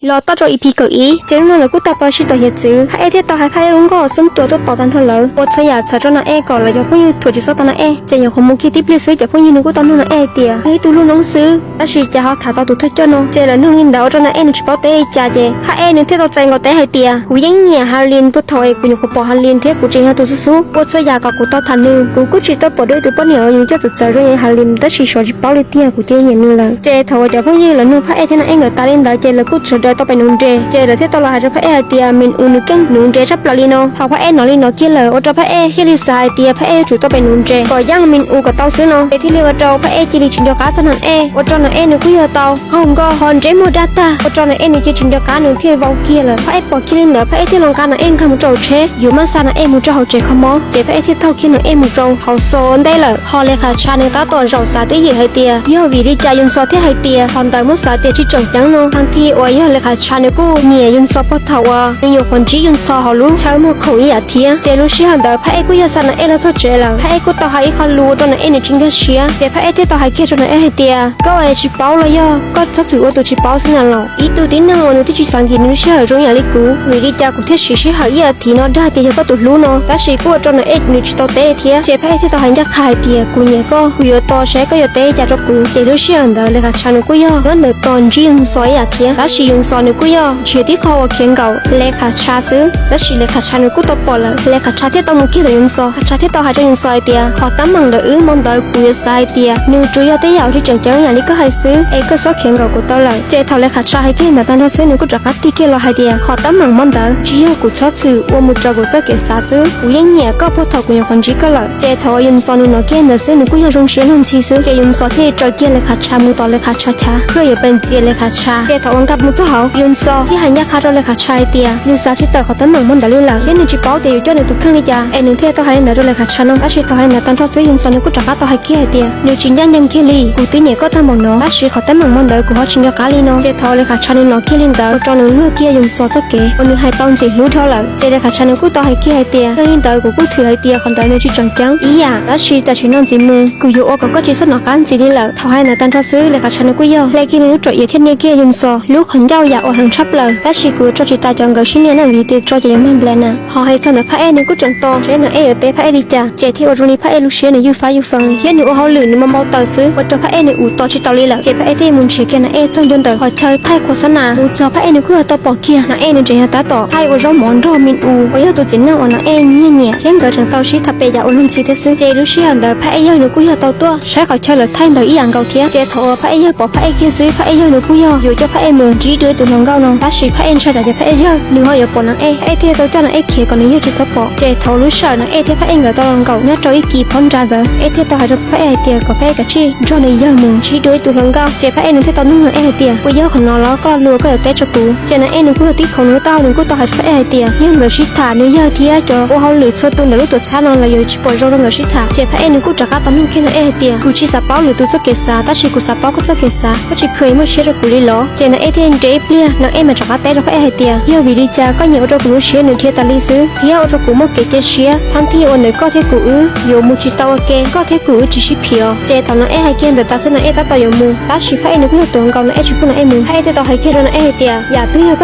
Los txog rau E P kawm ib ces lub no lawv kuj tau pab sib tau hiav txwv, Phaj Ej thiaj tau hais Phaj Ej lub nkauj xub ntua tuaj tos tag nrho lawm. Ua txhua yam txhawm rau Nam Ej kom lawv cov phooj ywg thuam tsis txhob tau Nam Ej, ces nyuam qhuav mus kiag tib pliag xwb cov phooj ywg nws kuj tau nug Nam Ej hais tias yog ib tug luaj noob xwb, tab sis cas ho tham tau tus thawj coj no. Ces lawv nug li ntawd ua rau Nam Ej nws tsis paub teb li cas, ces Phaj Ej nws thiaj tau txais nkaus teb hais tias kuv yeej nyiam Has Lis puag thaum es kuv nyuam qhuav pom Has Lis thiab kuv tseem yog tus xub xub, ua txhua yam kom kuv tau tham nws. Kuv kuj tsis tau pom dua ib tug poj niam uas yus coj txawv txawv zoo li Has Lis, tab sis xyov tsis paub li tiag, kuv cia li nyiam nws lawm. Ces thaum uas cov phooj ywg lawv nug Phaj Ej thiab Nam Ej nkawd tas li ntawd ces lawv kuj sawv daws tau pem nuv nres, ces lawv thiaj tau los hais rau Phaj Ej hais tias Mis Us nws keej nuv nres tshaj plaws li no. Thaum Phaj Ej hnov li no kiag lawm ua rau Phaj Ej thiaj li xav hais tias Phaj Ej yuav tsum tau pem nuv nres kom yeej Mis Us kom tau xwb no, ces thiaj li ua rau Phaj Ej cia li tsis nco qab txog Nam Ej, ua rau Nam Ej nws kuj yog tau qaug nkoj ho ntsej muag daj tag, ua rau Nam Ej nws cia tsis nco qab nws thiaj vau kiag lawm. Phaj Ej pom kiag li ntawd Phaj Ej thiaj los nqa Nam Ej nkag mus rau hauv tsheb, yuav maj xa Nam Ej mus rau hauv tsev kho mob, ces Phaj Ej thiaj thauj kiag Nam Ej mus rau hauv xo ua ntej lawm. Ho Lekhatsha nws tab tom zaum xav twj ywm hais tias yog vim li cas Yunsxos thiaj hais tias qhov ntawd muab xav tias tsis tseem ceeb no, tag nrho uas yog Lekhatsha nws kuj nyiam Yunsxos puag thaum uas nws nyuam qhuav ntsib Yunsxos hauv lub chaw muag khoom ib yam thiab. Ces lub sij hawm ntawd Phaj Ej kuj yog xa Nam Ej los txog tsev lawm, Phaj Ej kuj tau hais ib qho lus ua rau Nam Ej nws tsis nkag siab, ces Phaj Ej thiaj tau hais kiag rau Nam Ej hais tias koj es tsis paub los yog koj txhob txwm ua tus tsis paub xwb na los? Ib tug tib neeg uas nws twb tsis xav nkim nws lub sij hawm zoo yam li kuv, vim li cas kuv thiaj siv sij hawm ib yam thiab no dag tias yog koj tus hlub no, tab sis kuj ua rau Nam Ej nws tsis tau teb thiab. Ces Phaj Ej thiaj tau hais ncaj qha hais tias kuv nyiam koj, kuv yuav tos saib koj yuav teb li cas rau kuv. Ces lub sij hawm ntawd Lekhatsha nws kuj yog nyob ntawm tos ntsib Yunsxos ib yam thiab, tab sis Yunsxos nws kuj yog nrhiav tib qho uas khiav nkaum Lekhatsha xwb, tab sis Lekhatsha nws kuj tau pom lawm. Lekhatsha thiaj tau mus kiag tom Yunsxos, Lekhatsha thiaj tau hais rau Yunsxos hais tias qhov teeb meem ntawd wb hmo ntawd kuv yuav xav hais tias nws tsuas yog tej yam uas tsis tseem ceeb yam li koj hais xwb, es koj txhob khiav nkaum kuv tau lawm. Ces thaum Lekhatsha hais kiag ntawd tag nrho xwb nws kuj rov qab tig kiag los hais tias qhov teeb meem hmo ntawd tsis yog kuv txhob txwm ua mus raws kuv txoj kev xav xwb, kuv yeej nyiam koj puag thaum kuv nyuam qhuav ntsib koj lawm. Ces thaum uas Yunsxos nws hnov kiag ntawd xwb nws kuj yog zoo siab luag ntxhi xwb, ces Yunsxos thiaj raws kiag Lekhatsha mus tom Lekhatsha chav, kuj yuav pes ntxias Lekhatsha. Ces thaum uas nkag mus txog hauv, Yunsxos thiaj hais ncaj qha rau Lekhatsha hais tias nws xav tsis tawm qhov teeb meem hmo ntawd li lawm, thiab nws tsis paub tias yuav coj nws tus kheej li cas, es nws thiaj tau hais li ntawd rau Lekhatsha no. Tab sis thaum hais ntawd tag nrho xwb Yunsxos nws kuj rov qab tau hais kiag hais tias nws tsis ncaj ncees kiag li, kuv twb nyiam koj tag npaum no, tab sis qhov teeb meem hmo ntawd kuv ho tsis nco qab li no. Ces thaum Lekhatsha nws hnov kiag li ntawd ua rau nws luag kiag Yunsxos txoj kev uas nws hais tau ntxim hlub dhau lawm. Ces Lekhatsha nws kuj tau hais kiag hais tias yog li ntawd kuv kuj thwm hais tias qhov ntawd nws tsis tseem ceeb ib yam, tab sis tam sim no ntxiv mus kuv yuav ua kom koj tsis txhob hnov qab ntxiv li lawm. Thaum hais ntawd tag nrho xwb Lekhatsha nws kuj yog hle kiag nws lub tsov iav thiab nias kiag Yunsxos lub qhov ncauj yam uas heev tshaj plaws, tab sis kuv yuav tso tsis tas cov nkawd sib nias na, vim tias tso ces yuav mag nplaim na. Ho hais txog ntawm Phaj Ej nws kuj tseem tos saib Nam Ej yuav teb Phaj Ej li cas, ces thiaj ua zoo li Phaj Ej lub siab nws ywj fab ywj fees li thiab nws ua hauj lwm nws npau npau taws xwb, ua rau Phaj Ej nws ua tos tsis tau li lawm. Ces Phaj Ej thiaj mus nrhiav kiag Nam Ej txog ncua ntawm qhov chaw thaij qhua xab nas. Mus txog Phaj Ej nws kuj yog tau pom kiag Nam Ej nws tseem yog tab tom thaij ua zaub mov nrog Mis Us uas yog tus txiv neej uas Nam Ej nyiam nyiam thiab nkawd tseem tau sib tham pem yam ua luag ntxhi thiab xwb. Ces lub sij hawm ntawd Phaj Ej yawg nws kuj yog tau tuaj saib qhov chaw lawv thaij ntawd ib yam nkaus thiab. Ces thaum uas Phaj Ej yawg pom Phaj Ej kiag xwb Phaj Ej yawg nws kuj yog yuav coj Phaj Ej mus ntsib dua ib tug hluas nkauj no, tab sis Phaj Ej ntshai tsam ces Phaj Ej yawg nws ho yuav pom Nam Ej, Phaj Ej thiaj tau coj Nam Ej khiav kom nws yawg tsis txhob pom. Ces thaum lub sij hawm Nam Ej thiab Phaj Ej nkawd tau los nkaum nyob rau ib kis phab ntsa ntawd, Ej thiaj tau hais rau Phaj Ej hais tias kom Phaj Ej kav tsij nrog nws yawg mus ntsib dua ib tug hluas nkauj. Ces Phaj Ej nws thiaj tau nug Nam Ej hais tias puas yog qhov no los koj lo lus uas koj yuav teb rau kuv? Ces Nam Ej nws kuj yog tib khoom nws tau nws kuj tau hais rau Phaj Ej hais tias yog nkawd sib tham nws yawg thiab cov ua hauj lwm txhua tus ntawm lub tuam txhab no los yuav tsis pom zoo rau nkawd sib tham. Ces Phaj Ej nws kuj rov qab tau nug kiag Nam Ej hais tias kuv tsis xav paub lwm tus txoj kev xav, tab sis kuv xav paub koj txoj kev xav, koj tsis kheev muaj siab rau kuv li los? Ces Nam Ej thiaj nres ib pliag Nam Ej mas rov qab teb rau Phaj Ej hais tias yog vim li cas koj nyiam ua rau kuv lub siab nws dhia tas li xwb thiab ua rau kuv muaj kev cia siab, thab thij uas ntawm koj thiab kuv wb yuav mus tsis tau ua ke, koj thiab kuv wb tsis sib phim os. Ces thaum Nam Ej hais kiag ntawd tas xwb Nam Ej tab tom yuav mus, tab sis Phaj Ej nws kuj yog tuav nkaus Nam Ej tsis pub Nam Ej mus. Phaj Ej thiaj tau hais kiag rau Nam Ej hais tias yam twg yog